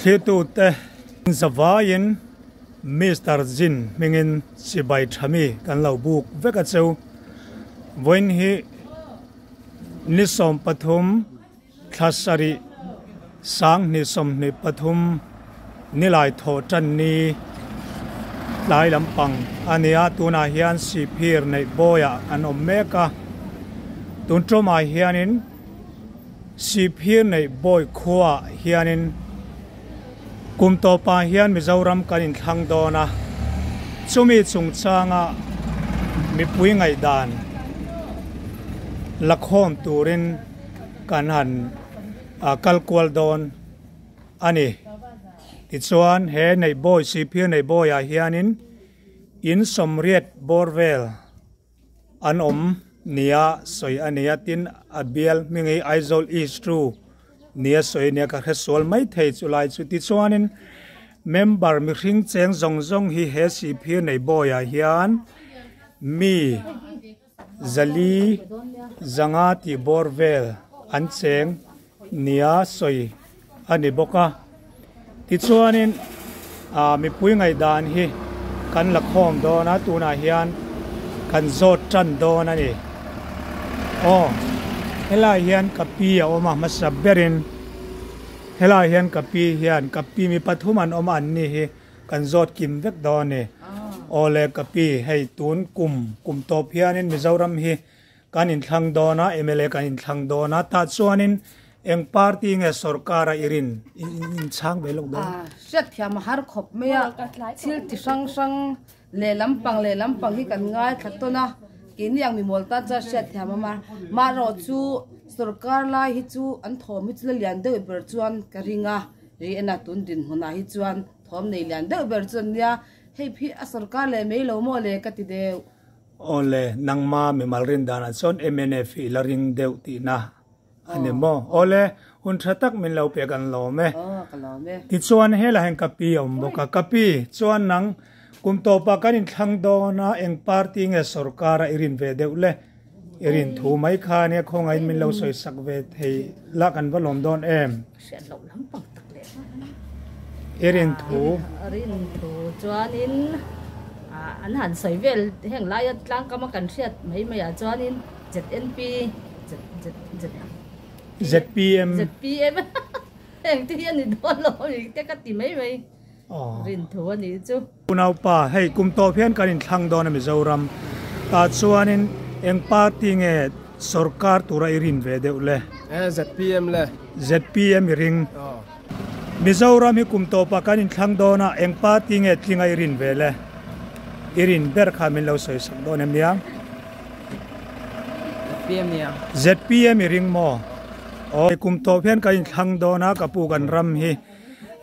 Thlirtute zavaiin Mister Jin hmingin chibai thami kan lo buk vek a cheu. Vawiin hi ni 13 thla sarih 2023 nilai thawh tan ni tlai lampang a ni a, tunah hian Sihphir neih bawiah kan awm mek a, tun tawmah hianin Sihphir neih bawi khuaah hianin kum tawpah hian Mizoram kan inthlang dawn a, chumi chungchanga mipui ngaihdan lakhawm turin kan han kal kual dawn a ni. Tichuan he neih bawi Sihphir neih bawiah hianin in sawmriat bawr vel an awm nia sawi a ni a, tin a bial hming hi Aizawl East 2 nia sawi a nia ka hre sual mai thei chu lai chu. Tichuanin member mihring cheng zawng zawng hi he Sihphir nei bawiah hian mi zali zanga tih bawr vel an cheng nia sawi a ni bawk a. Tichuanin ah mipui ngaihdan hi kan la khawm dawn a, tunah hian kan zawt tan dawn a ni. Aw helai hian ka pi a awm a hmasa berin helai hian ka pi hian ka pi mi pathum an awm a an ni hi kan zawt kim vek dawn a ni. Aw le ka pi hei tun kum kum tawp hianin Mizoram hi Kan inthlang dawn a, mla kan inthlang dawn a, tah chuanin eng party nge sorkara i rin inchhang ve lawk dawn? Hriatthiam a har khawp mai a, thil ti hrang hrang leh lampang leh lampang hi kan ngaithla tawn a, keini ang mimawl tan chuan hriatthiam a mar. Maherawhchu sorkar lai hi chu an thawm hi chu la lian deuh ber chuan ka ring a, ri en a tun dinhmunah hi chuan thawm nei lian deuh ber chu an nia, hei phi a sorkar leh mai lo maw le ka ti deuh. Awle, nangma mimal rin danah chuan mnf hi i la ring deuh tihna a ni maw? Awle, hun tha tak min lo pek an lawm e. Tichuan helai hian ka pi a awm bawk a, ka pi chuan nang kum tawpah kan inthlang dawn a, eng party nge sorkara i rin ve deuh le? I rin thu mai kha ania khawngaihin min lo sawi sak ve thei la kan va lawm dawn em? I rin thu. Rin thu chuanin an han sawi vel heng laia tlangkama kan hriat mai mai ah chuanin ZNP Z Z Z ZPM ZPM heng te hi a ni dawn lo a ni te ka ti mai mai rin thu a nih chu. Unaupa hei kum tawp hian kan inthlang dawn a Mizoram tah chuanin eng party nge sorkar tura i rin ve deuh le? ZPM le. ZPM i ring. Mizoram hi kum tawpah kan inthlang dawn a, eng party nge tlinga i rin ve le? I rin ber kha min lo sawi sak dawn em niang? ZPM nia. ZPM i ring maw? Aw, kum tawp hian kan inthlang dawn a, ka pu kan ram hi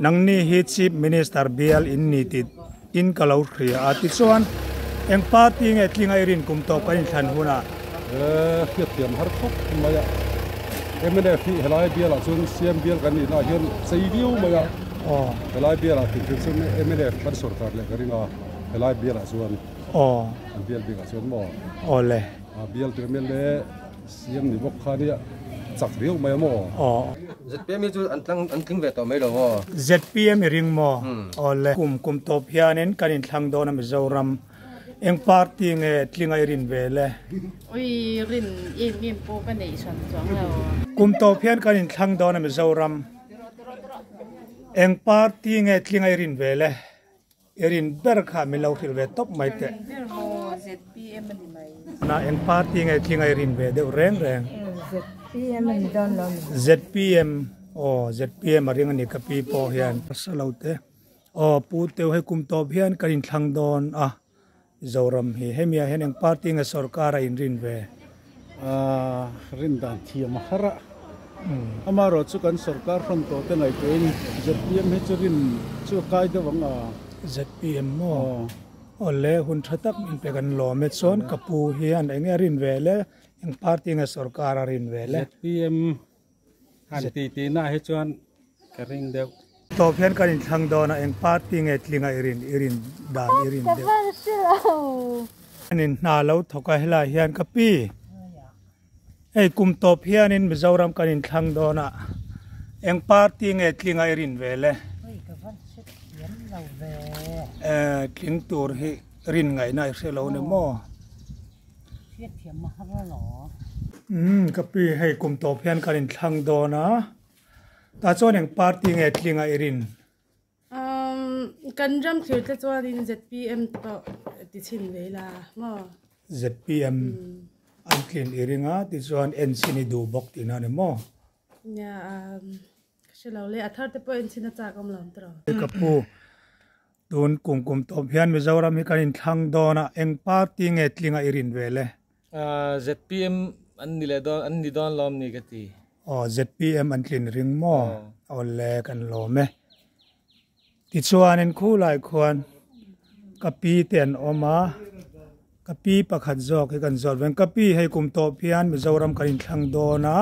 nangni hi Chief Minister bial in ni tih in ka lo hria a, tichuan eng party nge tlinga i rin kum tawp kan inthlan hunah? Hriatthiam har khawp mai a, mnf hi helai bialah chuan siam bial kan nihna ah hian chei viau mai a, helai bialah hrim hrim chuan mnf kan sorkar leh ka ring a, helai bialah chuan an bial bikah chuan maw? Bial tu mla Siam ni bawk kha nia chak riau mai a maw? Aw. ZPM hi chu an tlang an tling ve tawh mai lo maw? ZPM i ring maw? Aw le. Kum kum tawp hianin kan inthlang dawn a Mizoram. Eng party nge tlinga i rin ve le? Ui rin em em pawh ka neih hran chuang lo. Kum tawp hian kan inthlang dawn a Mizoram. Eng party nge tlinga i rin ve le? I rin ber kha min lo hrilh ve tawp mai teh. Ka rin ber maw ZPM a ni mai. Na eng party nge tling a i rin ve deuh reng reng. ZPM a ni dawn lo ni. ZPM aw ZPM a ring a ni ka pi pawh hian. Sa lo te aw pu teu hei kum tawp hian kan inthlang dawn a Zoram hi hemi ah hian eng party nge sorkar a inrin ve? Rin dan thiam a har a, amaherawh chu kan sorkar hrawn tawh te ngaihtuahin zpm hi chu rin chu a kai deuh ang a. Zpm maw? Aw le, hun tha tak min pe kan lawm e chuan ka pu hian eng nge a rin ve le? Eng party nge sorkar a rin ve le? Zpm Han ti tih na hi chuan ka ring deuh. Tawp hian kan inthlang dawn a, eng party nge tlinga i rin, i rin dan i rin deuh. Hianin hna lo thawk a helai hian ka pi. Hei kum tawp hianin Mizoram kan inthlang dawn a, eng party nge tlinga i rin ve le? lo ve. Tling tur hi rin ngaihna i hre lo ni maw? Hriatthiam a har a lo. Umm ka pi hei kum tawp hian kan inthlang dawn a, tah chuan eng party nge tlinga i rin? Umm kan ram thlir te chuanin ZPM pawh ti chhin ve ila maw? ZPM an tlin i ring a tichuan en chhin i duh bawk tihna a ni maw? Nia umm ka hre lo le a thar te pawh en chhin a chak awm lo ang tiraw? Ka pu Tun kum kum tawp hian Mizoram hi kan inthlang dawn a, eng party nge tlinga i rin ve le? ZPM an ni leh dawn, an ni dawn lawm ni ka ti. Aw, ZPM an tlin ring maw? Aw le, kan lawm e. Tichuanin khulai khuan ka pi te an awm a, ka pi pakhat zawk hi kan zawt veng. Ka pi hei kum tawp hian Mizoram kan inthlang dawn a,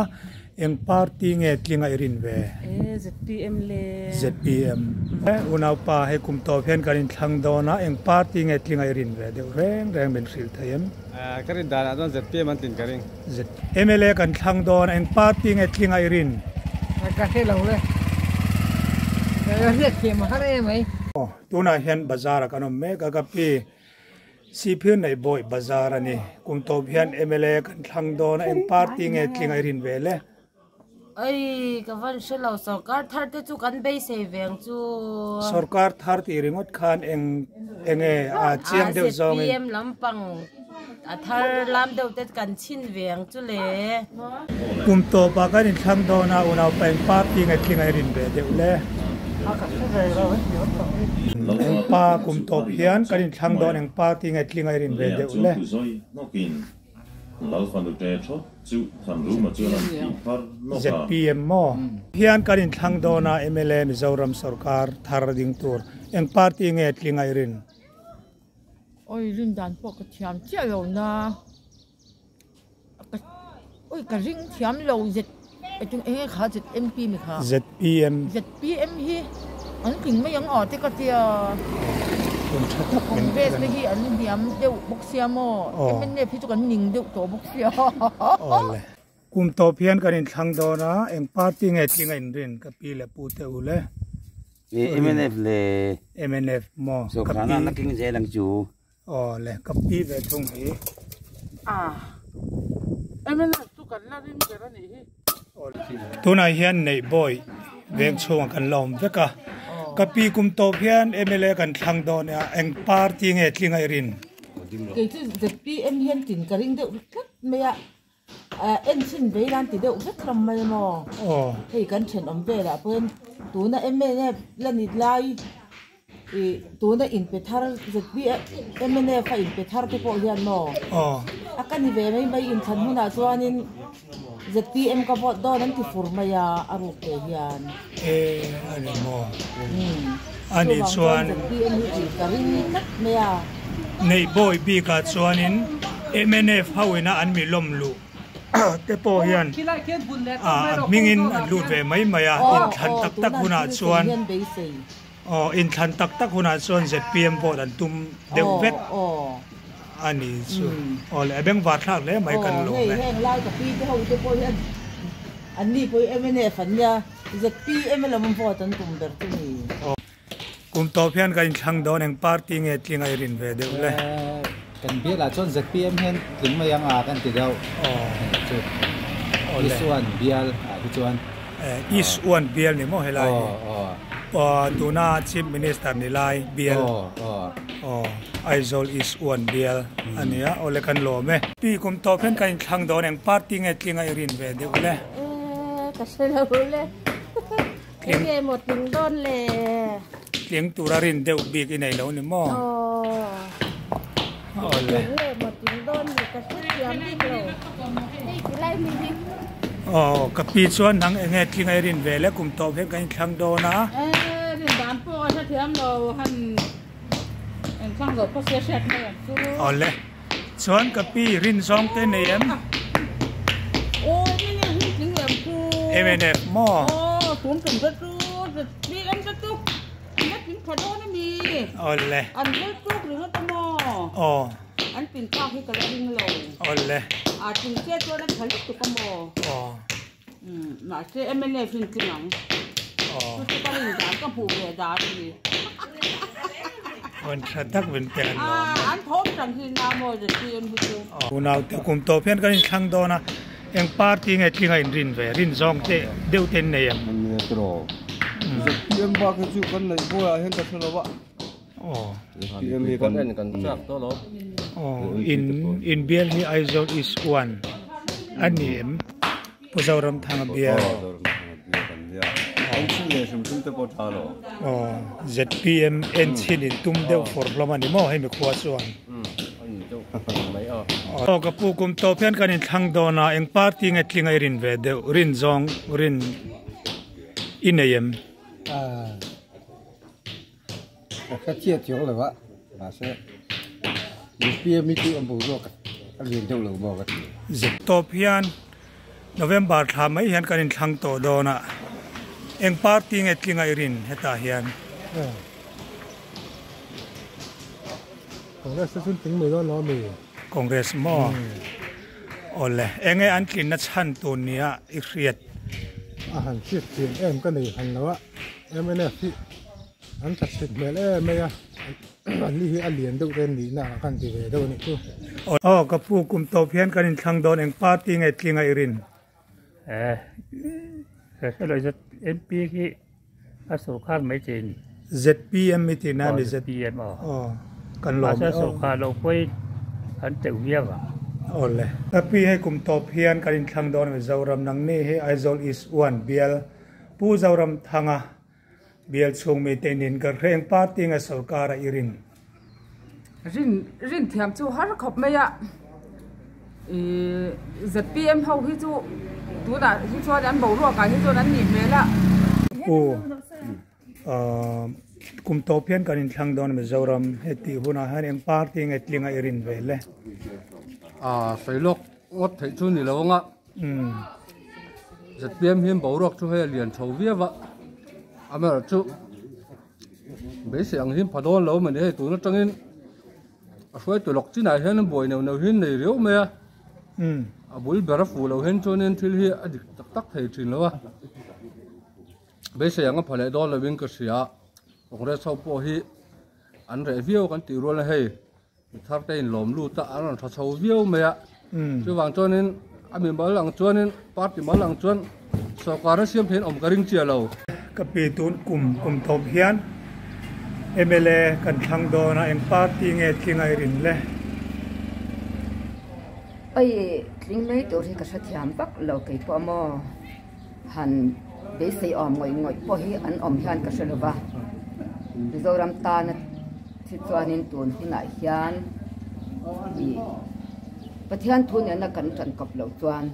eng party nge tlinga i rin ve? E, ZPM le. ZPM. E, unaupa hei kum tawp hian kan inthlang dawn a, eng party nge tlinga i rin ve deuh reng reng min hrilh thei em? Ka rin danah chuan ZPM an tlin ka ring. MLA kan thlang dawn a, eng party nge tlinga i rin? Ka hre lo le. Ka hriat thiam a har em ai. Tunah hian bazar ah kan awm mek a, ka pi. Sihphir neih bawih bazar a ni. Kum tawp hian mla kan thlang dawn a, eng party nge tling a i rin ve le? Oi, ka van hre lo, sorkar thar te chu kan beisei ve ang chu. Sorkar thar tih ringawt khan eng enge a chiang deuh zawngin. ZPM lampang a thar lam deuh te kan chhin ve ang chu le. Kum tawpah kan inthlang dawn a, unaupa eng party nge tling a i rin ve deuh le? Eng pa kum tawp hian kan inthlang dawn eng party nge tling a i rin ve deuh le? ZPM maw? Hian kan inthlang dawn a, mla Mizoram sorkar thar ding tur eng party nge tling a i rin? Oi rin dan pawh ka thiam chiah lo na. Oi ka ring thiam lo Z eng nge kha ZMP mi kha ZPM ZPM hi an tling mai ang aw te ka tia hun tha tak min Congress te hi an hniam deuh bawk sia maw MNF hi chu kan ning deuh tawh bawk sia Awle kum tawp hian kan inthlang dawn a eng party nge tling a inrin ka pi leh pu te u le MNF le MNF maw ka pi na tling zel ang chu Aw le, ka pi ve thung hi. Ah, MNF chu kan la ring ber a nih hi. Tunah hian Neihbawi veng chhungah kan la awm vek a, ka pi kum tawp hian mla kan thlang dawn a, eng party nge tling a i rin? Kei chu ZPM hian tin ka ring deuh tlat mai a, en chhin vei lan ti deuh vek hlawm mai maw? Hei kan thenawm velah pawhin tuna mnf la ni lai Ih tuna inpe thar ZPMNF a inpe thar te pawh hian maw a ka ni ve mai mai inthlan hunah chuanin ZPM ka vote dawn an ti fur mai a a ruk te hian. E a ni maw a nih chuan ZPM hi tih ka ring tlat mai a. Neih bawi bikah chuanin mnf ho ina an mi lawm luh te pawh hian a hmingin an lut ve mai mai a inthlan tak tak hunah chuan. Aw, inthlan tak tak hunah chuan ZPM vote an tum deuh vek a ni chu. Aw le, a bengvar thlak hle mai kan lawm e. Hei heng lai ka pi te ho te pawh hian an ni pawh hi mnf an nia, ZPM lam vote an tum ber chu ni. Kum tawp hian kan inthlang dawn eng party nge tling a i rin ve deuh le? Kan bialah chuan ZPM hian tling mai ang a kan ti deuh. Chu Isuan bial ah hi chuan. Isuan bial ni maw helai hi? Tuna Chief Minister ni lai bial. Aizawl Isuan bial a nia. Awle kan lawm e. Pi kum tawp hian kan inthlang dawn eng party nge tling a i rin ve deuh le? Ka hre lo le. Enge maw tling dawn le? Tling tura rin deuh bik i nei lo ni maw? Aw. Enge maw tling dawn le ka hre thiam bik lo. Hei ti lai mi hi. Aw, ka pi chuan nang enge tling a i rin ve le kum tawp hian kan inthlang dawn a. E, rin dan pawh ka hre thiam lo han inthlang zawh pawh sia hriat mai ang chu. Aw le. Chuan ka pi rin zawng te nei em? Aw mnf hi tling lem chu. Mnf maw? Aw tum tum te chu ZPM te chu na tling tha dawn a mi. Aw le. An vil tluk ringawt a maw? Aw. An pin phak hi ka la ring lo. Aw le. A tling che chuan a tha lutuk a maw? Aw. Mahse mnf hi an tling ang. Aw. Chu chu ka rin dan ka hmuh ve dan a ni. Hun tha tak min pek an lawm e. An thawm tang hi na maw ZPM hi chu. Unau te kum tawp hian kan inthlang dawn a, eng party nge tlinga inrin ve, rin zawng te deuh te in nei em? Nia tiraw. ZPM bak hi chu kan neih buai ah hian ka hre lo a. Aw. ZPM hi kan en kan chak tawh lo. Aw, in in bial hi Aizawl East 1 a ni em? Pu Zoramthanga bial. Aw, Zoramthanga bial kan nia. En chhin leh hrim hrim te pawh tha lo. Aw, ZPM en chhin in tum deuh fawr hlawm a ni maw hemi khua chuan? Umm, a ni deuh mai a. Aw, ka pu kum tawp hian kan inthlang dawn a, eng party nge tlinga i rin ve deuh, rin zawng rin i nei em? Ka hre chiah chuang lo a, mahse ZPM hi chu a boruak a lian deuh lo maw ka ti. Zep tawp hian November thla mai hian kan inthlang tawh dawn a, eng party nge tlinga i rin hetah hian? Congress te chuan tling mai dawn lo ami? Congress maw? Awle, enge an tlinna chhan tur nia i hriat? A han hriat chian em ka nei han lo a, mnf hi An tha chhit hmel em mai a, an ni hi a lian deuh te nihna ah khan ti ve deuh a nih chu. Aw ka pu kum tawp hian kan inthlang dawn eng party nge tling a i rin? Eh, hre lo ZMP hi a sorkar mai che ni. ZPM i tihna a mi? ZPM aw. Aw, kan lawm e. Mahse sorkar lo pawhin an teuh viau ang. Awle. Ka pi hei kum tawp hian kan inthlang dawn a Mizoram nangni hi Aizawl East 1 bial Pu Zoramthanga Bial chhung mite nin ka hreng party nge sorkar a i rin? Rin rin thiam chu har khawp mai a, ih ZPM ho hi chu tunah hi chuan an boruak ah hi chuan an nih hmel a. Pu kum tawp hian kan inthlang dawn a Mizoram heti hunah hian eng party nge tlinga i rin ve le? Sailawk ngawt theih chu ni lo anga. ZPM hian boruak chu hei a lian chho viau a, amaherawhchu beisei ang hian pha dawn lo mawni hei tun atangin a hruaitu lawk chinah hian buai neuh neuh hian nei riau mai a, a bul ber a fuh loh hian chuanin thil hi a dik tak tak thei thin lo a, beisei ang a pha leh dawn lovin ka hria, Congress ho pawh hi an reh viau kan tih rual a hei. Mi thar te in lawm lut a, an rawn tha chho viau mai a. Chuvang chuanin a mi mal ang chuanin party mal ang chuan sorkar a siam theihin awm ka ring chiah lo. Ka pi tun kum kum tawp hian mla kan thlang dawn a, eng party nge tling a i rin le? Oi tling mai tur hi ka hrethiam vak lo kei pawh maw han beisei awm ngawih ngawih pawh hi an awm hian ka hre lova Mizoram tana thi chuanin tun hunah hian ih Pathian thu nena kan tan kawp loh chuan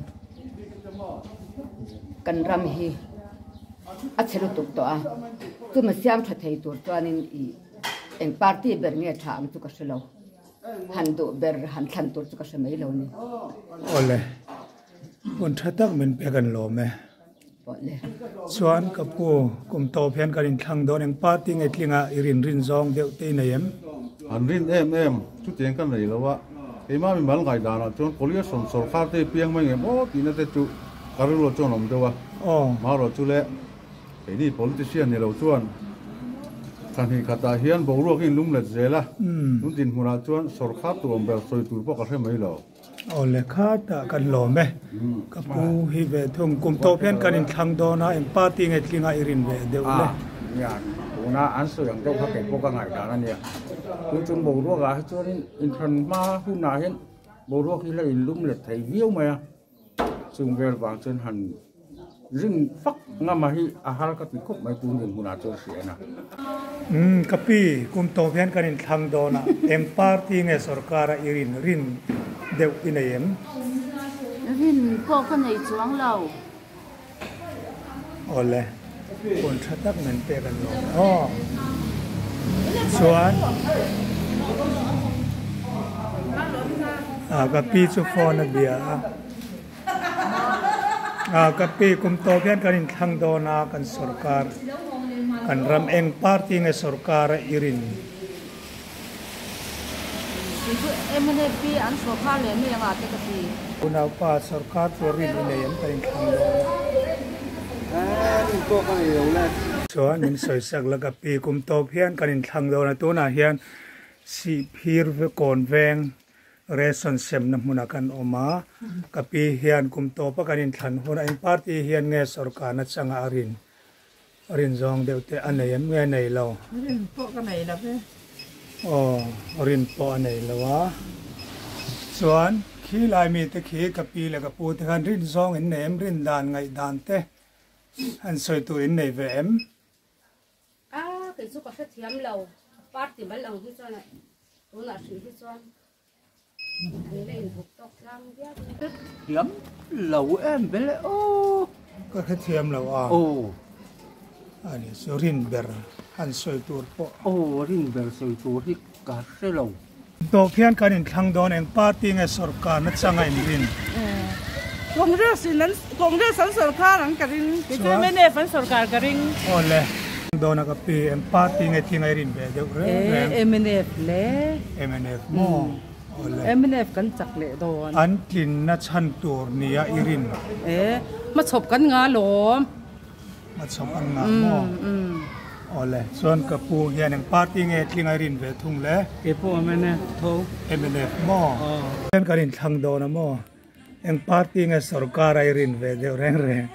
kan ram hi a chhe lutuk tawh a chumi siam tha thei tur chuanin ih eng party ber nge tha ang chu ka hre lo. Han duh ber han thlan tur chu ka hre mai lo ni. Awle, hun tha tak min pek an lawm e. Awle. Chuan ka pu, kum tawp hian kan inthlang dawn eng party nge tlinga i rin rin zawng deuh te i nei em? Han rin em em, chutiang ka nei lo a, keimah mimal ngaihdanah chuan coalition sorkar te i piang mai ngem aw tihna te chu ka rilru chuan awm deuh a. Aw. Marawh chu le. Keini politician ni lo chuan thla hnih khatah hian boruak in lum let zel a, tun dinhmunah chuan sawrkhar tur awm ber sawi tur pawh ka hre mai lo. Aw le khatah kan lawm e, ka pu hi ve thung kum tawp hian kan inthlang dawn a, eng party nge tlinga i rin ve deuh le? Nia, tuna an sawi ang deuh kha kei pawh ka ngaihdan a nia, tun chung boruakah hi chuanin inthlan hma hunah hian boruak hi la inlum let thei viau mai a. Chung vel vang chuan han ring fak ngam a hi a har ka ti khawp mai tun din hmunah chuan hria na. Umm ka pi, kum tawp hian kan inthlang dawn a, eng party nge sorkar a i rin rin deuh i nei em? Rin pawh ka nei chuang lo. Awle, hun tha tak min pek an lawm aw. Chuan ka pi chu phone a bia a. Ka pi kum tawp hian kan inthlang dawn a kan sorkar kan ram eng party nge sorkar a i rin? Kei chu MNF an sorkar leh mai anga te ka ti. Unaupa sorkar tur rin i nei em ka inthlang dawn a. Rin tawk a nei lo le. Chuan min sawi sak la ka pi kum tawp hian kan inthlang dawn a tunah hian Sihphir kawn veng ration semna hmunah kan awm a ka pi hian kum tawpa kan inthlan hunah eng party hian nge sorkarna changa a rin Rin zawng deuh te a nei em nge nei lo? Rin pawh ka nei lo ve. Aw, rin pawh a nei lo a. Chuan khi lai mi te khi ka pi leh ka pu te khan rin zawng in nei em? Rin dan ngaih dan te han sawi tur in nei ve em? A, kei chu ka hrethiam lo. Party mal ang hi chuan tunah hrih hi chuan Thiam lo em ve le aw. Ka hrethiam lo a. Aw. Ani chu rin ber han sawi tur pawh. Aw rin ber sawi tur hi ka hre lo. Tawp hian kan inthlang dawn eng party nge sorkar na changa in rin? Congress in an Congress an sorkar ang ka ring. Kei chu mnf an sorkar ka ring. Aw le. Dawn a ka pi eng party nge thing a i rin ve deuh reng reng. E mnf le. Mnf maw? Aw le. Mnf kan chak leh dawn. An tlinna chhan tur nia i rin. E hmachhawp kan nga lawm. Hmachhawp an ngah maw? Aw le. Chuan ka pu hian eng party nge tling a i rin ve thung le? Kei pawh mnf tho. Mnf maw? Hian kan inthlang dawn a maw? Eng party nge sorkar a i rin ve deuh reng reng?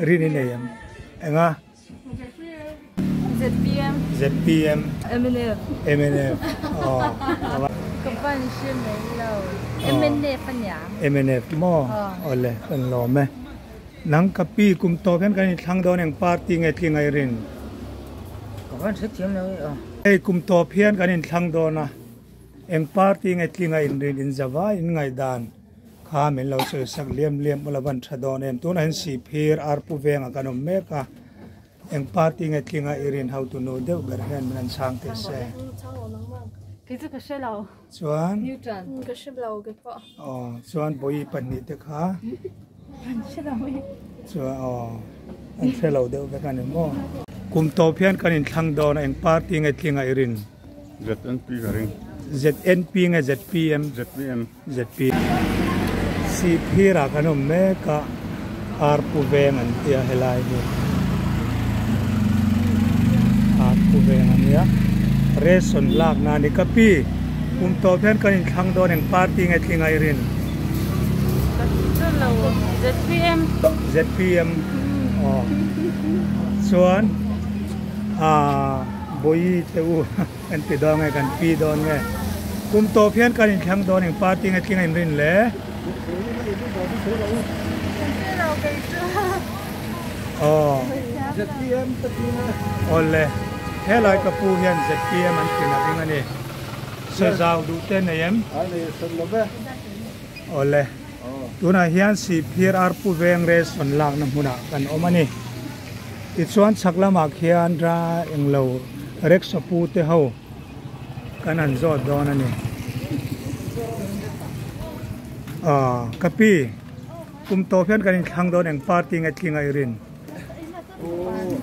Rin i nei em? Enga? ZPM. ZPM. Mnf. Mnf. Aw. Ka pan hre mai lo. Mnf a nia. Mnf maw? Aw le, kan lawm e. Nang ka pi kum tawp hian kan inthlang dawn eng party nge tling a i rin? Ka van hrethiam lo e aw. Hei kum tawp hian kan inthlang dawn a. Eng party nge tlinga in rin in zava in ngaihdan kha min lo sawi sak liam liam ula van tha dawn em tunah hian Sihphir Arpu vengah kan awm mek a eng party nge tlinga i rin hotu nu deuh ber hian min han chhang teh se. Kei chu ka hre lo. Chuan. Ka hre lo kei pawh. Aw chuan bawi pahnih te kha. An hre lo e. Chuan aw an hre lo deuh vek a ni maw. Kum tawp hian kan inthlang dawn a eng party nge tlinga i rin. ZNP ka ring. ZNP nge ZPM? ZPM. ZPM. Sihphirah kan awm mek a, Arpu veng an tia helai hi. Arpu veng a nia. Ration lakna a ni. Ka pi, kum tawp hian kan inthlang dawn eng party nge tling a i rin? Ka chu lo. ZPM. ZPM. Aw. Chuan, aaa. Bawi te u kan ti dawn nge kan pi dawn nge kum tawp hian kan inthlang dawn eng party nge tling a inrin le. Aw awle helai ka pu hian ZPM an tlin a ring a ni sawi zau duh te nei em awle tunah hian Sihphir Arpu veng ration lakna hmunah kan awm a ni. Tichuan chhak lamah khian ra englo rickshaw pu te ho kan han zawt dawn a ni. Aw ka pi kum tawp hian kan inthlang dawn eng party nge tling a i rin?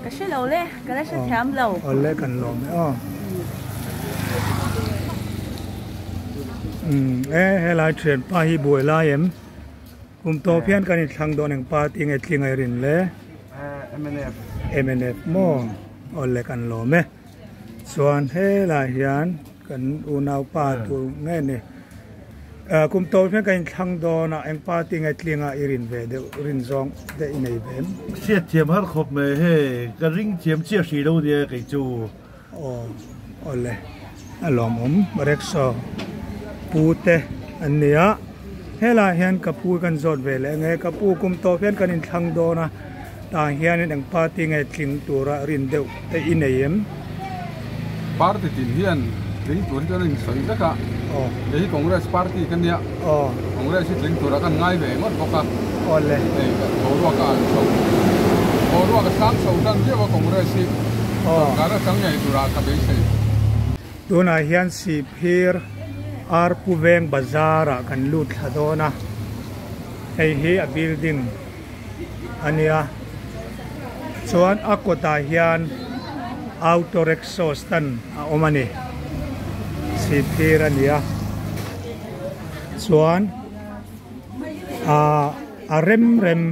Ka hre lo le, ka la hre thiam lo. Aw le kan lawm e aw. Umm e helai thianpa hi buai lai em? Kum tawp hian kan inthlang dawn eng party nge tling a i rin le? Mnf. Mnf maw? Awle kan lawm e. Chuan helai hian kan unaupa tur nge ni? Kum tawp hian kan inthlang dawn a eng party nge tling a i rin ve deuh rin zawng te i nei ve em? Hriat thiam har khawp mai hei ka ring thiam chiah hrih lo nia kei chu. Aw awle a lawmawm rickshaw pu te an ni a helaiah hian ka pu kan zawt ve leh nge ka pu kum tawp hian kan inthlang dawn a tah hianin eng party nge tling tura rin deuh te i nei em? Party tin hian tling tur hi chuan a insawi vek a kei hi Congress party ka nia Congress hi tling tura kan ngai ve ngawt bawk a hei boruak a an chho boruak a sang chho tan viau a Congress hi sorkar a chang ngei tura ka beisei. Tunah hian Sihphir Arpu Veng Bazar ah kan lut thla dawn a hei hi a building a nia chuan a kawtah hian auto rickshaw stand a awm a ni Sihphir a ni a chuan ah a rem rem.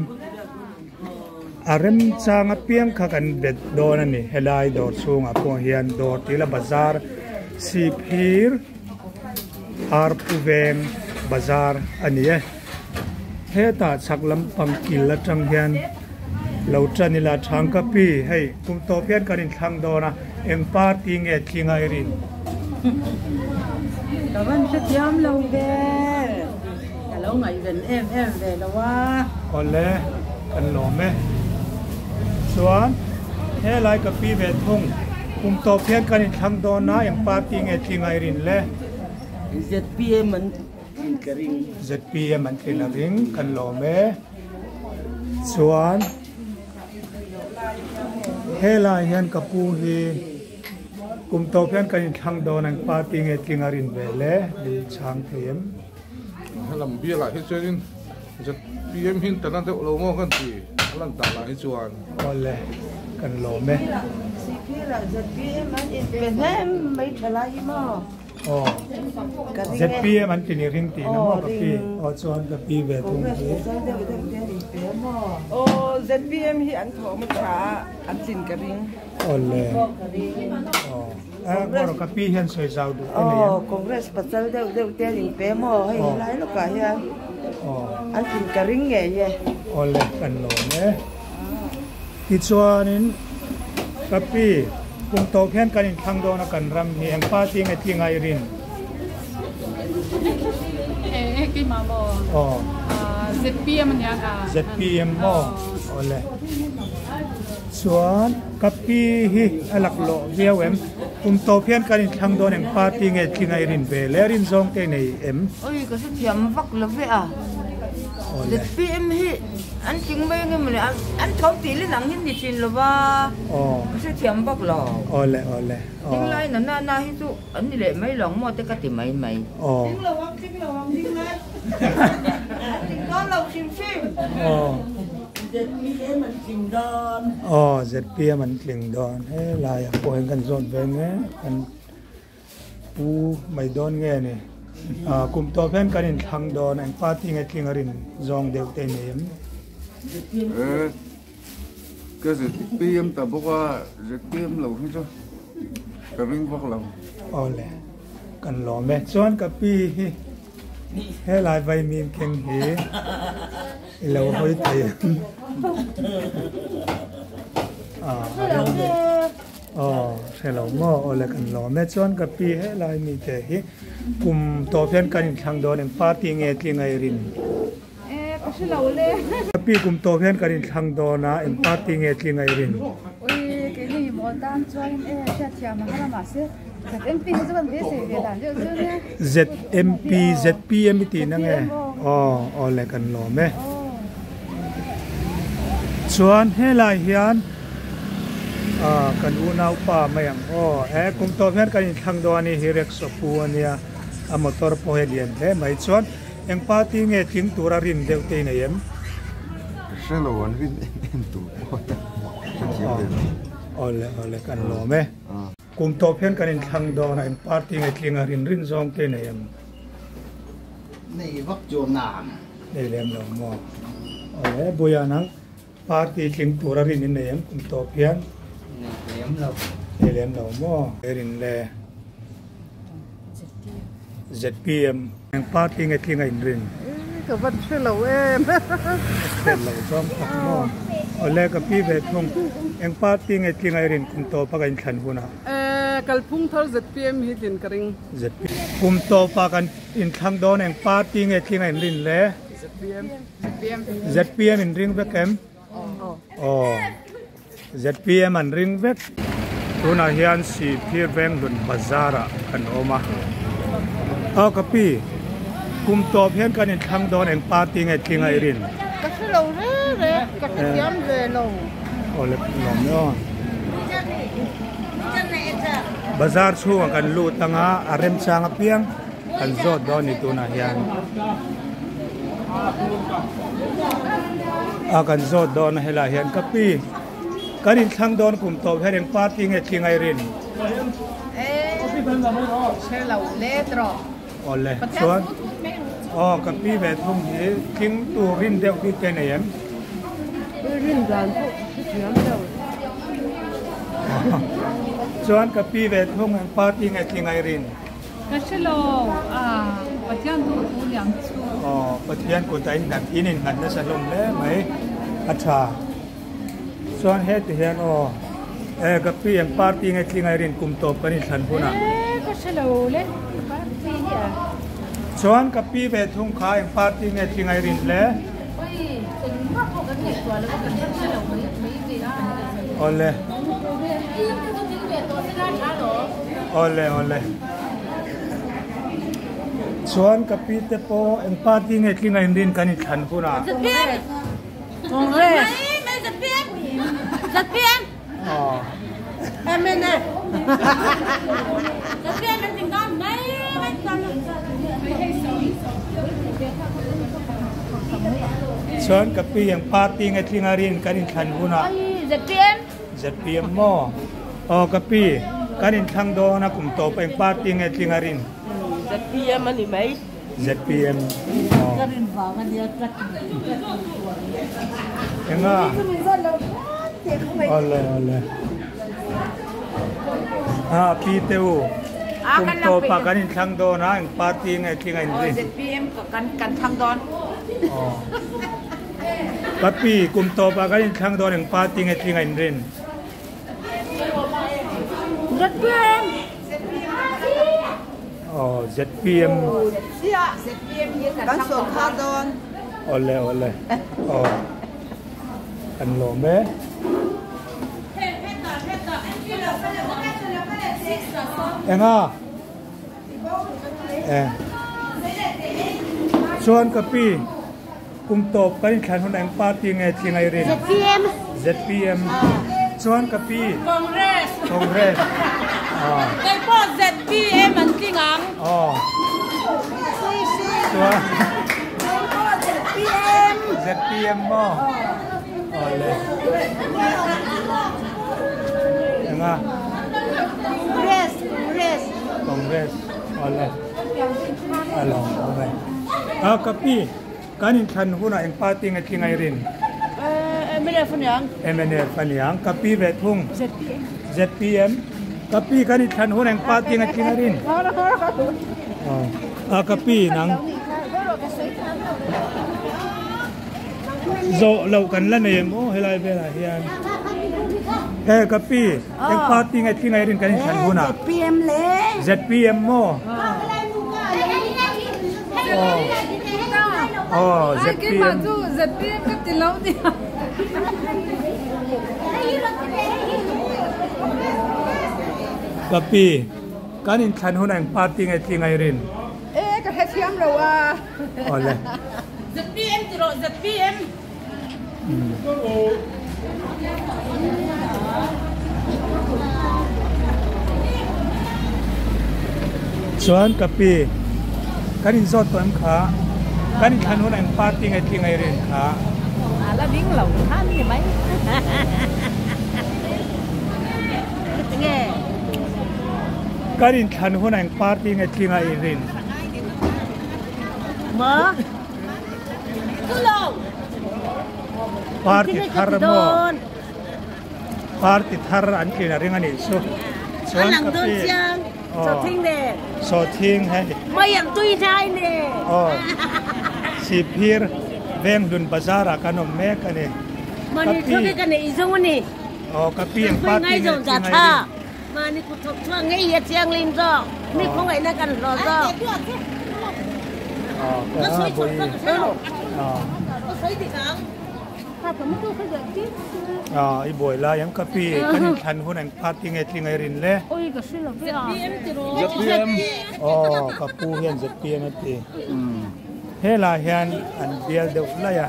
A remchang apiang kha kan bet dawn a ni. Helai dawr chhungah pawh hian dawr tila bazar Sihphir Arpu veng bazar a ni e. Hetah chhak lampang kil atang hian lo tan ila Thangkapi hei kum tawp hian kan inthlang dawn a, eng party nge tling a i rin? Ka van hrethiam lo ve, ka lo ngaihven em em ve lo a. Awle, kan lawm e. Chuan helai ka pi ve thung, kum tawp hian kan inthlang dawn a, eng party nge tling a i rin le? ZPM an tlin ka ring. ZPM an tlin a ring, kan lawm e. Chuan helai hian ka pu hi kum tawp hian kan inthlang dawn ang party nge tling a rin ve le ni chhang thei em. Helam bialah hi chuanin ZPM hi an tana deuh lo maw kan ti a lan tak lah hi chuan. Awle kan lawm e. Sihphirah ZPM an inpe hnem mai tha lai hi maw. Aw ZPM an ti ni ring tih na maw ka pi aw chuan ka pi ve thung hi. Aw ZPM hi an thawh maw tha a an tlin ka ring. Awle aw a ka pi hian sawi zau duh te nei em. Congress pasal deuh deuh te an inpe maw hei helai lawkah hian an tlin ka ring ngei e. Awle kan lawm e. Tichuanin ka pi kum tawp hian kan inthlang dawn a kan ram hi eng party nge tling a i rin? Eh keimah maw? Aw. ZPM ania ka. ZPM maw? Awle. Chuan ka pi hi a laklawh viau em? Kum tawp hian kan inthlang dawn eng party nge tling a i rin ve le? Rin zawng te nei em? Oi ka hrethiam vak lo ve a. ZPM hi an tling mai ange mawle an tho tih lin ang hi ni thin lo va ka hrethiam bawk lo. Awle awle. Ding lai na na na hi chu an ni leh mai lo ang maw te ka ti mai mai. Tling lo ang tling lo ang ding lai an tling dawn lo hrim hrim. ZPM an tling dawn. Aw ZPM an tling dawn helai ah pawh hian kan zawt ve mek kan. Pu mai dawn nge ni? Kum tawp hian kan inthlang dawn, eng party nge tling a rin zawng deuh te nei em? Eh, ka ZPM ta bawk a, ZPM lo hi chu ka ring vak lo. Awle, kan lawm e. Chuan ka pi hi helai vaimim keng hi i lo hawi thei em? Ah, a rem deuh. Aw, hre lo maw? Aw le kan lawm e. Chuan ka pi helai mi te hi kum tawp hian kan inthlang dawn eng party nge tling a i rin? E, ka hre lo le. Ka pi kum tawp hian kan inthlang dawn a, eng party nge tling a i rin? Ui, keini hi mawl tan chuan e hriatthiam a har a mahse ZMP hi chu kan beisei ve dan deuh chu nia. ZMP, ZPM i tih na nge? Aw, aw le kan lawm e. Chuan helai hian Ah kan unaupa mai ang aw he kum tawp hian kan inthlang dawn a ni hi rickshaw pu a nia a motor pawh hi a lian hle mai chuan eng party nge tling tura rin deuh te i nei em? Ka hre lo an rin em em tur pawh hian ka thiam ve lo. Awle awle kan lawm e. Kum tawp hian kan inthlang dawn a eng party nge tling a rin rin zawng te i nei em? Nei vak chuan nang. Nei lem lo maw? Awle buia nang. Party tling tur a rin in nei em kum tawp hian? Nei lem lo. Nei lem lo maw? He rin le? ZPM. Eng party nge tling a in rin? Ka van hre lo em. Hre lo zawng tak maw? Awle ka pi ve thung. Eng party nge tling a i rin kum tawpa ka inthlan hunah? Kalphung thar ZPM hi tlin ka ring. ZPM. Kum tawpa kan inthlang dawn eng party nge tling a in rin le? ZPM. ZPM in ring vek em? Aw. ZPM an ring vek. Tunah hian Sihphir Venghlun Bazar ah kan awm a. Aw ka pi, kum tawp hian kan inthlang dawn eng party nge tling a i rin? Ka hre lo re re, ka hrethiam ve lo. Aw le lawm e aw. Bazar chhungah kan lut anga a remchang apiang. Kan zawt dawn ni tunah hian a kan zawt dawn a helai hian ka pi kan inthlang dawn kum tawp hian eng party nge tling a i rin awle chuan aw ka pi ve thung hi tling tur rin deuh hi te nei em. Rin dan pawh ka hrethiam lo. Chuan ka pi ve thung eng party nge tling ai rin? Ka hre lo a, Pathian duh thu liam chu. Aw, Pathian kut a innghat, in innghat nasa hlawm hle mai. A tha. Chuan heti hian aw, e ka pi eng party nge tling ai rin kum tawp kan inthlan hunah? E, ka hre lo le, party hi a. Chuan ka pi ve thung kha eng party nge tling ai rin le? Oi, engmah pawh kan ngaihtuah lo a, kan la hre lo mai mai ve a. Awle. Awle awle. Chuan ka pi te pawh eng party nge tling ai rin kan inthlan hunah? ZPM. Congress. ZPM. ZPM. Aw. MNF. ZPM an ting dawn mai mai chuan. Chuan ka pi eng party nge tlinga rin kan inthlan hunah. ZPM. ZPM maw? Aw ka pi kan inthlang dawn a kum tawp eng party nge tlinga rin? ZPM a ni mai. ZPM aw. Ka rin vang a nia tlat Enga? Awle awle. Ah pi te u. Kum tawp ah kan inthlang dawn a eng party nge tling a inrin? ZPM kan kan thlang dawn. Aw. Ka pi kum tawp ah kan inthlang dawn eng party nge tling a inrin? ZPM. Aw ZPM. Kan sawrkhar dawn. Awle awle. Aw. Kan lawm e. Enga? E. Chuan ka pi kum tawp kan inthlan hun eng party nge thing ai rin? ZPM. ZPM. Chuan ka pi. Congress. Congress. Ah. Kei pawh ZPM an tling ang. Aw. Chuan. Kei pawh ZPM. ZPM maw? Awle. Enga? Congress, Congress. Congress. Awle. Alo, awle. Ah, ka pi. Kan inthlan hunah eng party nge tling ai rin? MNF aniang. MNF aniang. Ka pi ve thung. ZPM. ZPM. Ka pi kan inthlan hunah eng party nge tling ai rin? Ah, ka pi nang. Zawh loh kan la nei em aw helai velah hian. He ka pi eng party nge tling ai rin kan inthlan hunah? ZPM le. ZPM maw? Aw ZPM. ZPM ka ti lo nia. Ka pi kan inthlan hunah eng party nge tling ai rin? E ka hrethiam lo a. Awle. ZPM ti rawh ZPM. Chuan ka pi kan in zawt tawh em kha kan in thlan hun eng party nge tling ai rin kha. A la ding lo khan ni mai. Tinge. Kan in thlan hun eng party nge tling ai rin. Maw? Party thar maw? Party thar an tlin a ring a nih chu. Chuan ka pi. Sawhthing ne. Sawhthing hei. Mai ang tui hnai ne. Aw. Sihphir Venghlun bazar ah kan awm mek a ni. Mani thu khi ka nei zawng a ni. Aw ka pi ang party nge tling ai rin. Mahni kut thawk chhuak ngei hi a thianghlim zawk, mi khawngaihna kan hlawh zawk. Ka sawi chhuak kha ka hre lo. Ka sawi dik ang. I buai lai ang ka pi, kan inthlan hun eng party nge tling ai rin le? Oi ka hre lo ve a. ZPM ti rawh. ZPM. Aw ka pu hian ZPM a ti. Helai hian an bial deuh lai a,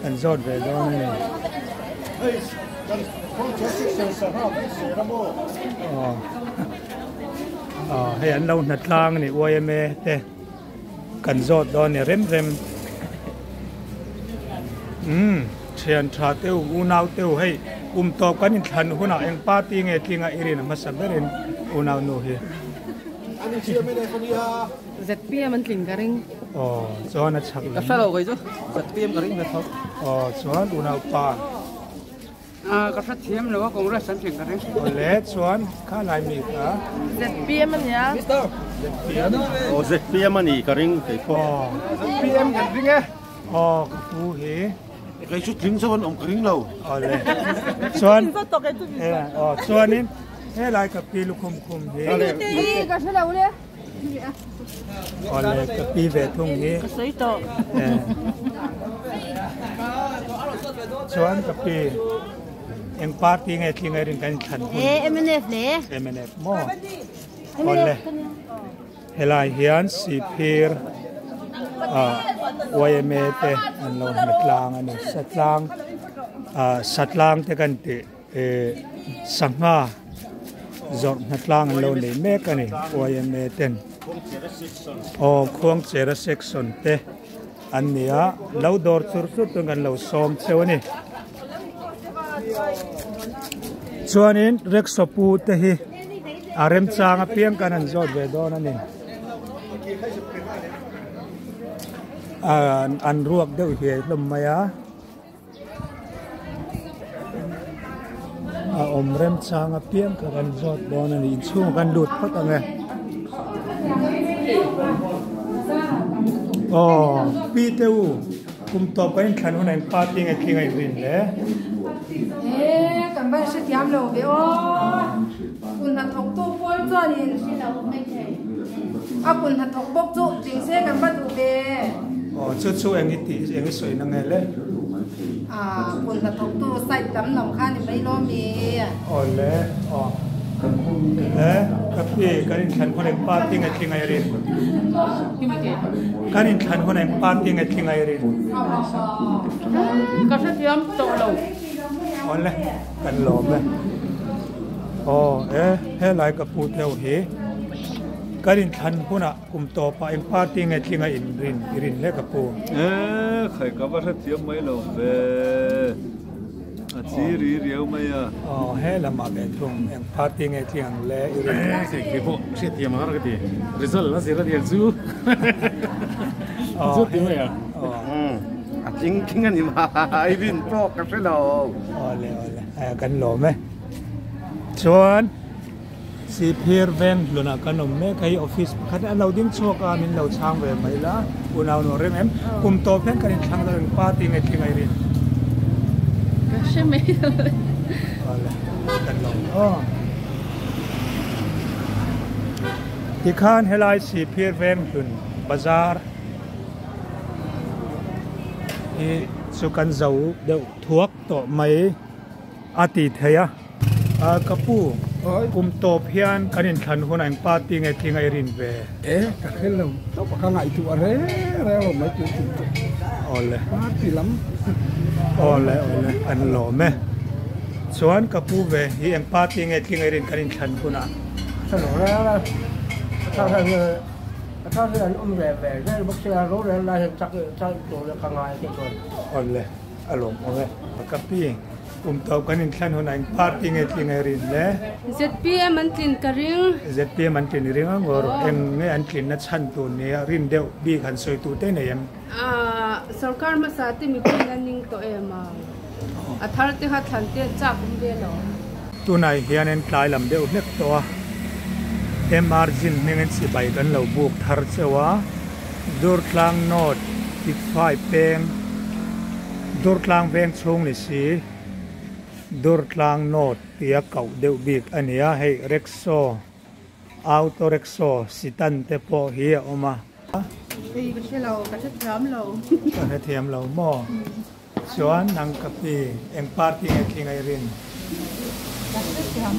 kan zawt ve dawn a ni. Aw hei an lo hna tlang a ni yma te kan zawt dawn a ni rem rem umm thian tha te u unau te u hei kum tawp kan inthlan hunah eng party nge tlinga i rin a hmasa berin unau nu hi. ZPM an tling ka ring. Aw chuan a chhak lam. Ka hre lo kei chu ZPM ka ring ve tho. Aw chuan unaupa. Ka hre thiam lo a Congress an tling ka ring. Awle chuan kha lai mi kha. ZPM a nia. ZPM. Aw ZPM a nih ka ring kei pawh. ZPM kan ring e. Aw ka pu hi. Kei chu tling zo an awm ka ring lo. Awle chuan aw chuanin helai ka pi lukhum khum hi. Ka hre lo le. Awle ka pi ve thung hi. Ka sawi tawh. Chuan ka pi eng party nge tling ai rin kan thlan hun. E MNF le. MNF maw. Awle helai hian Sihphir YMA te an lo hmu tlang a ni. Satlang satlang te kan tih. Sangha zawrh hnatlang an lo nei mek a ni YMA ten aw Khuangchera section te an ni a lo dawr chur chur tun kan lo sawm cheu a ni chuanin rickshaw pu te hi a remchang apiang kan han zawt ve dawn a ni an ruak deuh hiai hlawm mai a. A awm remchang apiang kha kan zawt dawn a ni inchhung kan lut phawt ang e aw pi te u kum tawp kan inthlan hunah in party nge thing a inrin le e kan va hrethiam lo ve aw kun hnathawk tu pawl chuanin a kun hnathawk bawk chu tling se kan va duh ve. Aw chu chu eng i tih eng i sawi na nge le? Aaa kut hnathawktu side lam lam kha ni mai lo mi? Aw le aw e ka pi kan inthlan hun eng party nge thli ngai rin? Kan inthlan hun eng party nge thli ngai rin? Ka hrethiam tawh lo. Aw le kan lawm e. Aw e helai ka pu theuh hi kan inthlan hunah Kum tawpah eng party nge tlinga in rin i rin hle ka pu. E khai ka va hrethiam mai lo ve a chi ri riau mai a. Aw he lamah ve thung eng party nge tling ang le i rin. E kei kei pawh hriatthiam a har ka ti result a zir a niang chu chu ti mai a. A tling tling a ni mai rin pawh ka hre lo. Aw le aw le kan lawm e chuan. Sihphir veng hlunah kan awm mek hei office pakhat an lo ding chhuak a min lo chhang ve mai la unau nuam reng em kum tawp hian kan inthlang dawn eng party nge thing ai rin ka hre mai lo awle kan lo aw tikhan helai Sihphir veng hlun bazar hi chu kan zo deuh thuak tawh mai. A ti thei a. Ka pu, kum tawp hian kan inthlan hunah eng party nge thing a i rin ve? E, ka hre lo tawp a, ka ngaihtuah reng reng lo mai tih tih chu. Awle. Party lam. Awle, awle, an lawm e. Chuan ka pu ve hi eng party nge thing a i rin kan inthlan hunah? Ka hre lo reng reng. A tha hian a tha hian an awm ve ve zel bawk sia, rorel lai hian chak chak tur ka ngai tih chuan. Awle. A lawm awm e. Ka pi, kum tawp kan inthlan hunah eng party nge tling ai rin le? ZPM an tlin ka ring. ZPM an tlin i ring a ngaw rawh. Eng nge an tlinna chhan tur nia rin deuh bik han sawi tur te nei em? Sorkar hmasa te mipui in an ning tawh em a? A thar te kha thlan te an chak awm ve lo. Tunah hian in tlai lam deuh hlek tawh a, MR Zin hmingin chibai kan lo buk thar cheu a. Durtlang North Tikfai peng Durtlang veng chhung ni si Durtlang North tia koh deuh bik a ni a, hei rickshaw auto rickshaw sitan te pawh hi a awm a. Hei ka hre lo, ka hrethiam lo. Ka hrethiam lo maw? Chuan nang ka pi eng party nge thing a i rin? Ka hrethiam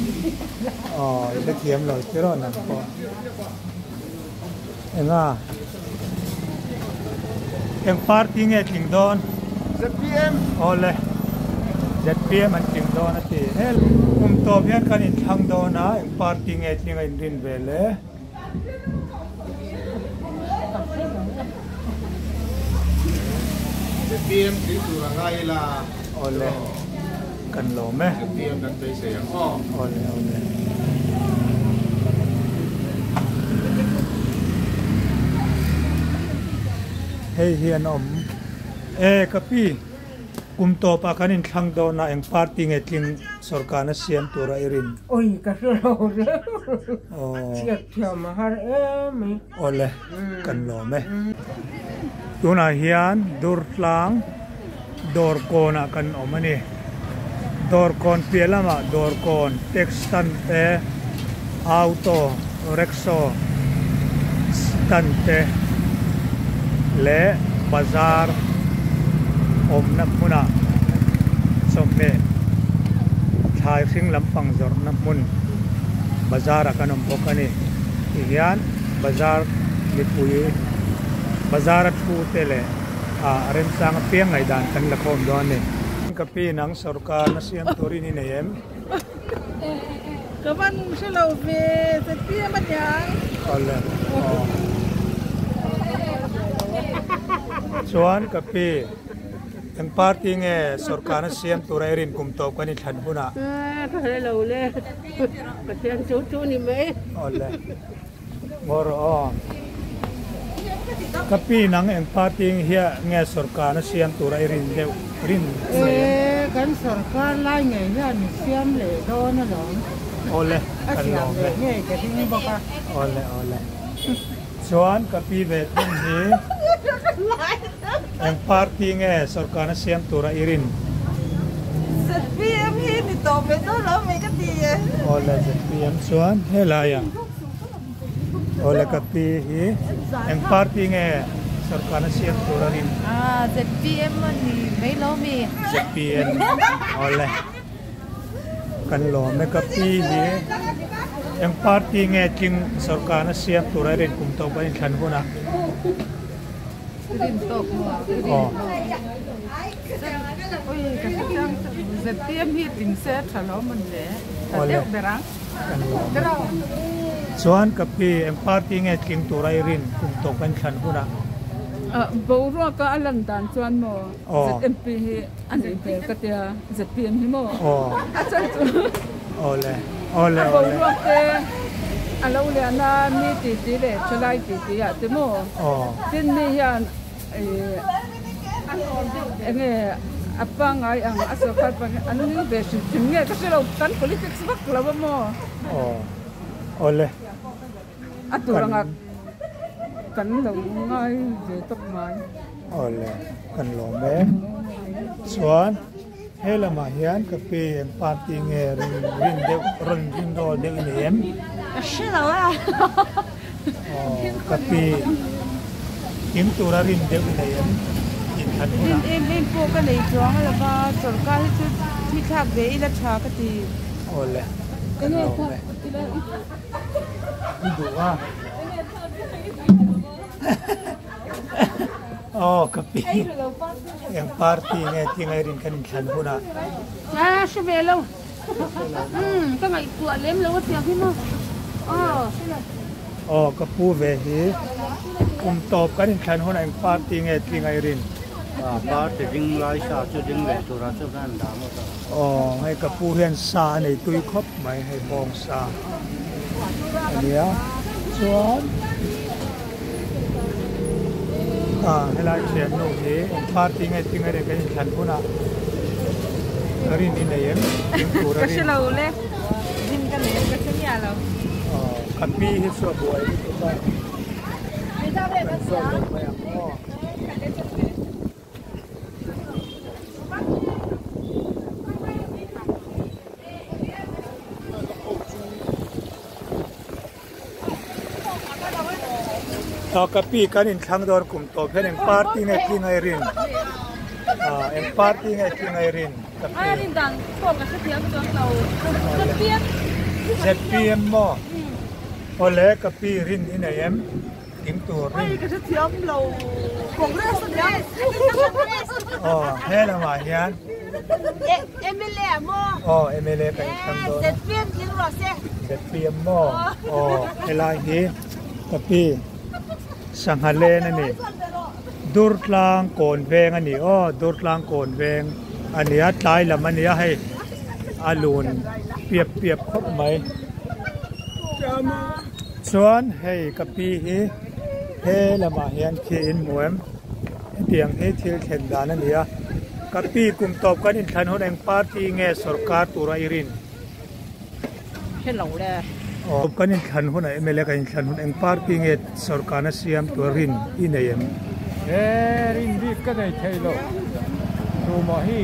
lo. Aw i hrethiam lo tiraw nang pawh. Enga? Eng party nge tling dawn? ZPM. Aw le. ZPM an tling dawn a ti. Hel kum tawp hian kan inthlang dawn a eng party nge tling a inrin ve le? ZPM tih tur a ngai ila. Awle kan lawm e. ZPM kan beisei ang aw. Awle awle. Hei hi an awm e ka pi kum tawp ah kan inthlang dawn a eng party nge tling sorkarna siam tura i rin? Oi ka hre lo reuh chhiat thiam a har em mai. Awle kan lawm e. Tunah hian Durtlang Dawrkawn ah kan awm a ni. Dawrkawn piah lamah Dawrkawn taxi stand te, auto rickshaw stand te leh bazar awmna hmunah chawhmeh thlai hring lampang zawrhna hmun bazar ah kan awm bawk a ni. Tihian bazar mipui bazar a thu te leh ah remchang apiang ngaihdan kan la khawm dawn a ni. Ka pi nang sorkar na siam turin i nei em? Ka van hre lo ve, ZPM a niang. Awle aw. Chuan ka pi eng party nge sorkar na siam tura i rin kum tawp kan i thlan hunah? Ka hre lo le. Pathian chu chu ni mai. Awle. Ngaw rawh aw. Ka pi nang eng party hiah nge sorkar na siam tura i rin deuh rin nei em? E, kan sorkar lai ngei hian i siam leh dawn alawm. Awle, A kan siam lawm leh e. ngei ka ring bawk a. Awle, awle. Chuan ka pi ve thung hi eng party nge sorkar na siam tura i rin? ZPM hi ni tawh mai dawn lo mai ka ti e. Awle ZPM chuan helai ah awle ka pi hi eng party nge sorkar na siam tura rin? Ah ZPM a ni mai lo mi. ZPM awle. Kan lawm e ka pi hi eng party nge tling sorkar na siam tur a rin kum tawp a inthlan hunah. Rin tawk maw? Aw. Oi ka hre chiang ZPM hi tling se a tha lo mawn le. Tha deuh ber ang. Kan lawm e. Chuan ka pi eng party nge tling tur a i rin kum tawp a inthlan hunah. Boruaka a lan dan chuan maw? ZMP hi a nih hmel ka tia, ZPM hi maw? A chan chu a boruak te a lo lian a, mi titi leh thalai titi ah te maw? Tin mi hian enge a pangngai ang a sorkar pangngai an ning ve hrim hrim nge ka hre lo, kan politics vak lo a maw? A tur anga kan lo ngai ve tawp mai. Awle, kan lawm e. Chuan he lamah hian ka pi eng party nge rin rin deuh rawn rin rawl deuh i nei em? Ka hre lo a. Aw, ka pi in tura rin deuh i nei em? Inthlan hunah. Rin em em pawh ka nei chuang a lova, sorkar hi chu thi thlak ve ila tha ka ti. Awle, kan lawm e. I duh a. Aw ka pi eng party nge ti ngai rin kan inthlan hunah. A hre ve lo. Umm ka ngaihtuah lem lo a tiang hi maw. Aw. Aw ka pu ve hi kum tawp kan inthlan hunah eng party nge ti ngai rin. Party ding lai sa chu ding leh tura chu khan dah ngawt a. Aw hei ka pu hian sa a nei tui khawp mai hei bawng sa a nia chuan ah helai thiannu hi eng party nge tinge nen kan inthlan hunah ka rin i nei em eng tur a Ka rin hre lo le rin ka nei em ka hre miah lo. Aw ka pi hi chu a buai lutuk a kan zawt lo mai ang aw. Aw ka pi kan inthlang dawn kum tawp hian eng party nge tling a i rin ah eng party nge tling a i rin ka pi ZPM maw awle ka pi rin i nei em? Tling tur rin. Ka hrethiam lo. Congress a nia. Aw, he lamah hian. MLA a maw? Aw, MLA kan thlang dawn a. ZPM tling rawh se. ZPM maw? Aw, helai hi ka pi sangha len a ni. Durtlang kawn veng a ni aw, Durtlang kawn veng a ni a, tlai lam a ni a hei a lun piap piap khawp mai. Chuan hei ka pi hi he lamah hian khi in hmu em? Hetiang hi thil thlen dan a ni a. Ka pi kum tawp kan inthlan hun eng party nge sorkar tura i rin? Hre lo le. Aw kan inthlan hun ah mla kan inthlan hun eng party nge sorkarna siam tura rin i nei em? E rin bik ka nei thei lo. Tumah hi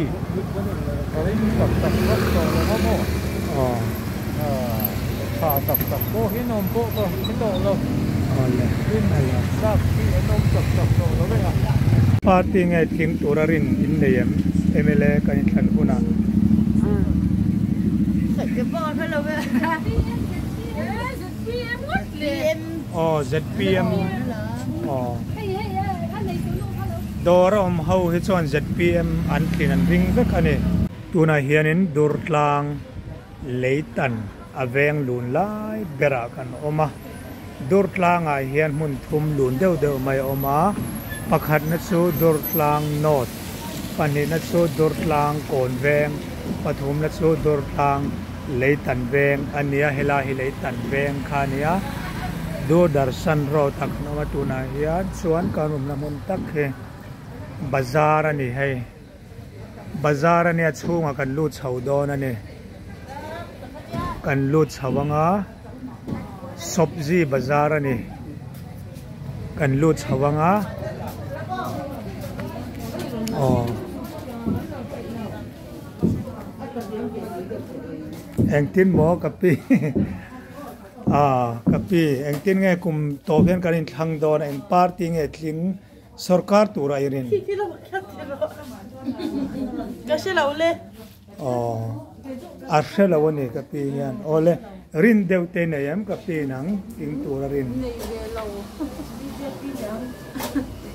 ka ring tak tak vak tawh lo a maw? Aw. Tha tak tak pawh hi an awm pawh ka hre tawh lo. Awle. Rin tlak hi an awm tak tak tawh lo vek a. Party nge tling tura rin in nei em? Mla kan inthlan hunah. Aw ZPM aw dawr a awm ho hi chuan ZPM an tlin an ring vek a ni. Tunah hianin Durtlang Leitan a veng lun lai berah kan awm a, Durtlangah hian hmun thum lun deuh deuh mai a awm a, pakhatna chu Durtlang North, pahnihna chu Durtlang Kawn Veng, pathumna chu Durtlang Leitan Veng a nia, helai hi Leitan Veng kha a nia, Doordarshan Road ah kan awm a tunah hian chuan kan awmna hmun tak hi bazar a ni hei. Bazar a nia chhungah kan lut chho dawn a ni. Kan lut chho anga Sawpzi bazar a ni. Kan lut chho anga aw engtin maw ka pi ah ka pi engtin nge kum tawp hian kan inthlang dawn a eng party nge tling Sorkar tur a i rin. Ka hre lo le. Aw a hre lo a ni ka pi hian. Aw le rin deuh te nei em ka pi nang tling tur a rin. Nei ve lo. BJP nei ang.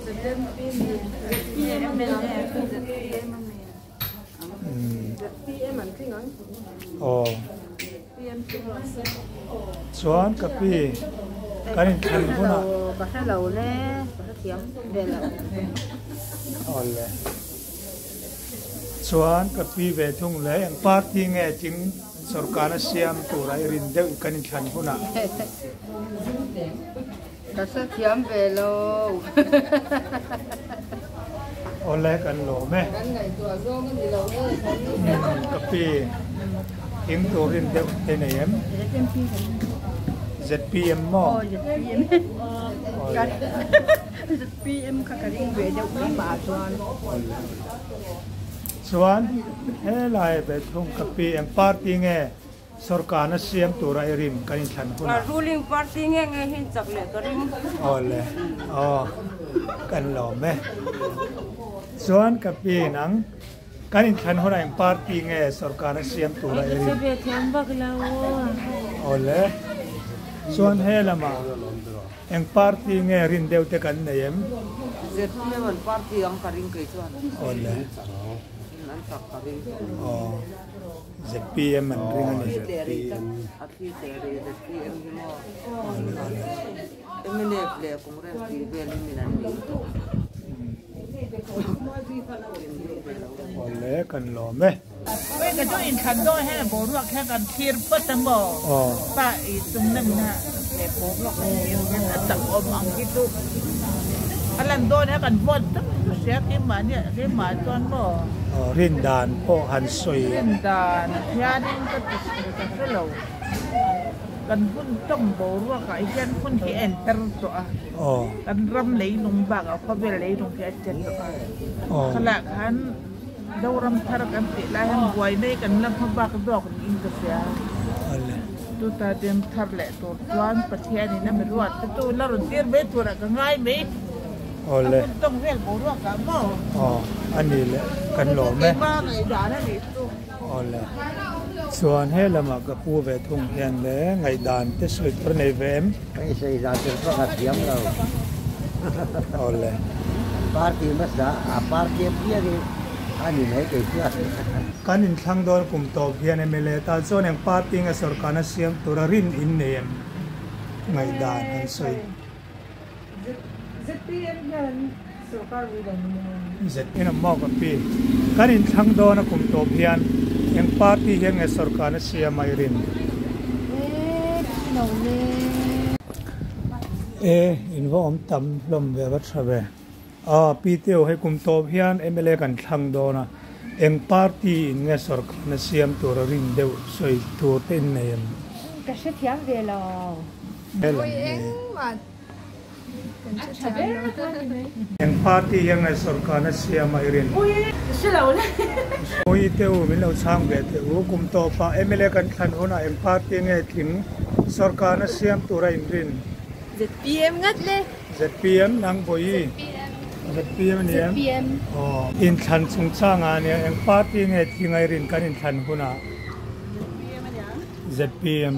ZMP nei. ZPM nei ang. ZPM a nei. ZPM an tling ang. Aw. Chuan ka pi kan inthlan hunah. Ka hre lo le, ka hre thiam ve lo. Awle. Chuan ka pi ve thung le eng party nge tling sorkar a siam tura i rin deuh kan inthlan hunah. Ka hre thiam ve lo. Awle kan lawm e. Kan ngaihtuah zawng a ni lo e. Ka pi eng turin deuh te nei em? ZPM maw? Aw ZPM. ZPM kha ka ring ve deuh mai mah chuan. Chuan helai ve thung ka pi eng party nge? Sorkarna siam tura i rin kan inthlan hunah. Ruling party nge nge hi chak leh ka ring. Aw le, aw kan lawm e. Chuan ka pi nang kan inthlan hunah eng party nge sorkarna siam tura i rin. Ka ve thiam vak lo. Aw le, chuan he lamah eng party nge rin deuh te kan nei em? ZPM an party ang ka ring kei chuan. Aw le. An chak ka ring. Aw. ZPM an ring a ni. A thli teh rih ZPM hi maw mnf leh Congress tih vel hi min an ning tawh. Awle kan lawm e. Wei ka chu inthlan dawn hian boruak hian kan thlir phawt a maw pa i tum na min ha he boruak kan thlir hian a chak awm ang hi chu a lan dawn hian kan vote tam chu hria keimahni keimah chuan maw. Rin dan pawh han sawi. Rin dan hianin ka ti ka hre lo. Kan hun tawng boruakah hian hun hi a inter tawh a. Kan ram leilung bakah khawvel leilung hi a che tawh a. Khalah khan Zoram thar kan tih lai hian buai nei kan la hma bak zawk niin ka hria. Chuta tin thar leh tur chuan Pathianin a mi ruat te chu la rawn tir mai turah ka ngai mai. Awle. A hun tawng vel boruak ah maw? Aw, a ni le, kan lawm e. Keima ngaihdan a nih chu. Awle. Chuan he lamah ka pu ve thung hian le ngaihdan te sawi tur a nei ve em? Ka i sawi dan tur pawh ka thiam lo. Awle. Party hmasa a party apiang hi a ni mai kei chuan. Kan inthlang dawn kum tawp hian mla tan chuan eng party nge sorkarna siam tura rin in nei em? Ngaihdan an sawi. ZPM hian sorkar ui lo ni maw? ZPM a maw ka pi. Kan inthlang dawn a kum tawp hian eng party hian nge sorkarna siam a i rin? E, in va awm tam hlawm ve va tha ve. Aw Pi Teo hei kum tawp hian mla kan thlang dawn a, eng party in nge sorkarna siam tur a rin deuh sawi tur te in nei em? Ka hrethiam ve lo. Eng Eng party hian nge sorkarna siam a i rin? Ui te u min lo chhang ve teh u, kum tawpah mla kan thlan hunah eng party nge tling sorkarna siam tur a in rin? ZPM ngat le. ZPM nang Bawihi. ZPM a ni em? ZPM. Aw. Inthlan chungchangah ania eng party nge tling a i rin kan inthlan hunah? ZPM a niang. ZPM.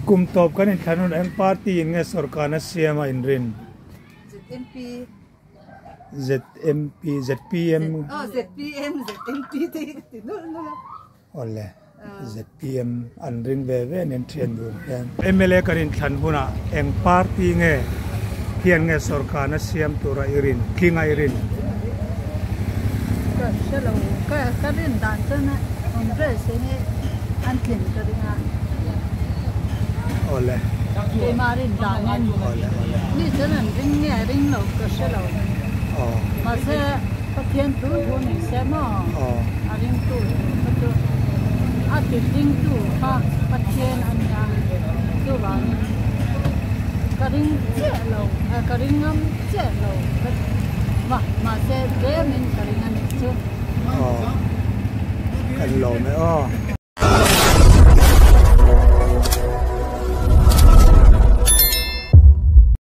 Kum tawp kan inthlan hunah eng party in nge sorkarna siam a inrin? ZMP. ZMP, ZPM. Aw ZPM, ZMP te hi ka ti nulh nulh a. Awle, ZPM an ring ve ve nen thian dun hian. Mla kan inthlan hunah eng party nge hian nge sorkarna siam tura i rin, tlinga i rin? Ka hre lo, ka ka rin dan chuan Congress hi an tlin ka ring a. Awle. Keimah rin danin. Awle awle. Mi chuan an ring nge ring lo ka hre lo. Aw. Mahse Pathian thu thu ni se maw? Aw. A ringtu tur kha chu a ti ringtu kha Pathian a nia. Chuvangin ka ring chiah lo, ka ring ngam chiah lo va mahse tlemin ka ring a nih chu. Aw. Kan lawm e aw.